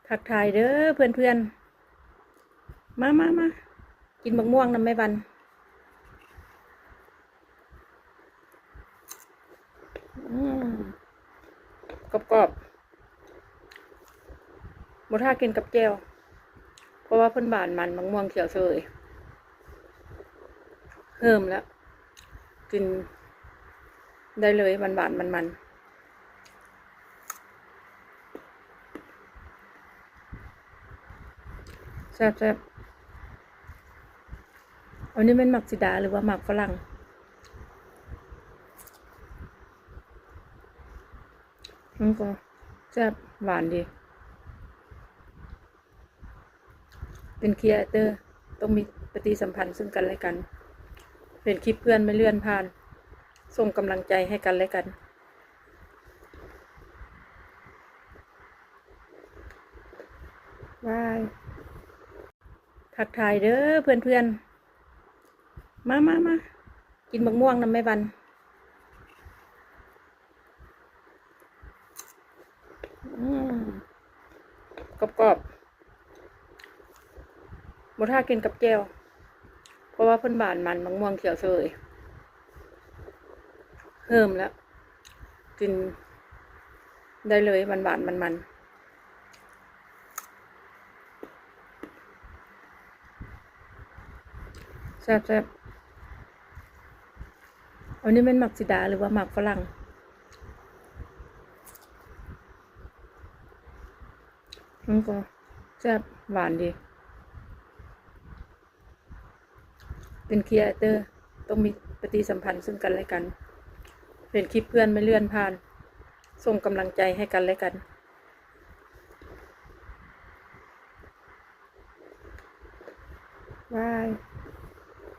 ທັກທາຍເດີເພື່ອນໆ ມາ ມາ ມາ ກິນບັກມ່ວງນຳແມ່ວັນ. ອືມ ກອບໆ ບໍ່ຖ້າກິນກັບແຈ່ວ ເພາະວ່າເພິ່ນຫວານມັນ ບັກມ່ວງຂຽວເສີຍ. ເລີ່ມແລ້ວ ກິນໄດ້ເລີຍ ຫວານໆ ມັນໆ. ແຊບໆ ອັນນີ້ແມ່ນໝາກສີດາ ຫຼືວ່າໝາກຝຣັ່ງ? ມັນກໍແຊບ ຫວານດີ. ເປັນຄຣີເອເຕີ ຕ້ອງມີປະຕິສຳພັນເຊິ່ງກັນແລະກັນ. ເຫັນຄລິບເພື່ອນແມ່ເລື່ອນຜ່ານ ສົ່ງກຳລັງໃຈໃຫ້ກັນແລະກັນ. ບາຍ. ທັກທາຍເດີເພື່ອນໆ ມາ ມາ ມາ ກິນບັກມ່ວງນຳແມ່ວັນ. ອືມ ກອບໆ ບໍ່ຖ້າກິນກັບແຈ່ວ ເພາະວ່າເພິ່ນຫວານມັນ ບັກມ່ວງຂຽວເສີຍ. ເລີ່ມແລ້ວ ກິນໄດ້ເລີຍ ຫວານໆ ມັນໆ. ແຊບໆ ອັນນີ້ແມ່ນໝາກສີດາ ຫຼືວ່າໝາກຝຣັ່ງ? ມັນກໍແຊບ ຫວານດີ. ເປັນຄຣີເອເຕີ ຕ້ອງມີປະຕິສຳພັນເຊິ່ງກັນແລະກັນ. ເຫັນຄລິບເພື່ອນແມ່ເລື່ອນຜ່ານ ສົ່ງກຳລັງໃຈໃຫ້ກັນແລະກັນ. ບາຍ.